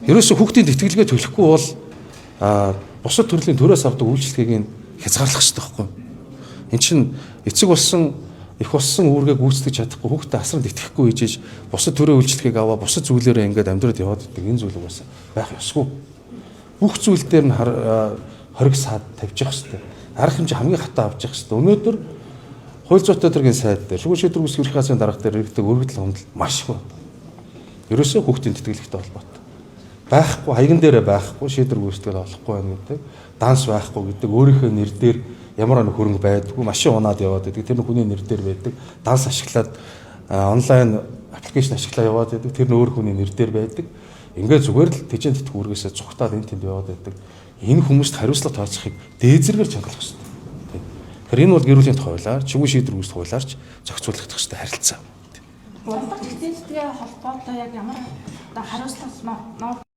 Ерөөсө хүүхдийн тэтгэлгээ төлөхгүй бол бусад төрлийн төрөөс авдаг үйлчлэгийг нь хязгаарлах хэрэгтэй байхгүй. Эн чинь эцэг болсон, эх болсон үүргээ гүйцэтгэж чадахгүй, хүүхдээ асранд итгэхгүй ижиж бусад төрөө үйлчлэгийг аваа, бусад зүйлээрээ ингээд амьдраад яваад идэг энэ зүйл угаасаа байх ёсгүй. Бүх зүйл дээр нь хориг саад тавьж явах хэрэгтэй. Арга хэмжээ хамгийн хатаа авч явах хэрэгтэй. Өнөөдөр хууль зүйн тэргийн сайд дээр, шүүх шийдвэр үүсгэх эрх газрын дарга дээр иргэдэг өргөдөл хомдол маш их байна. Ерөөсөө хүүхдийн тэтгэлэгтэй холбоотой. Байхгүй, хаяган дээрээ байхгүй, шийдвэр гүйцэтгэл олохгүй байна гэдэг, данс байхгүй гэдэг, өөрийнхөө нэр дээр ямар нэг хөрөнгө байдгүй, машин унаад яваад байдаг. Тэр нь хүний нэр дээр байдаг. Данс ашиглаад, онлайн аппликейшн ашиглаа яваад байдаг. Тэр нь өөр хүний нэр дээр байдаг. Ингээд зүгээр л тэжээн тэтгэх үүргээсээ цугтаад энэ тэнд яваад байдаг. Энэ хүмүүст хариуцлага тооцохыг дээзэргээр чангалах хэрэгтэй. Тэгэхээр энэ бол гэр бүлийн тухай хуулиар, чиглэл шийдвэр гүйцэтгэх хуулиар ч зохицуулагдах хэрэгтэй харилцаа. Уралдах хичээлтэй холбоотой яг ямар одоо хариуцлага нов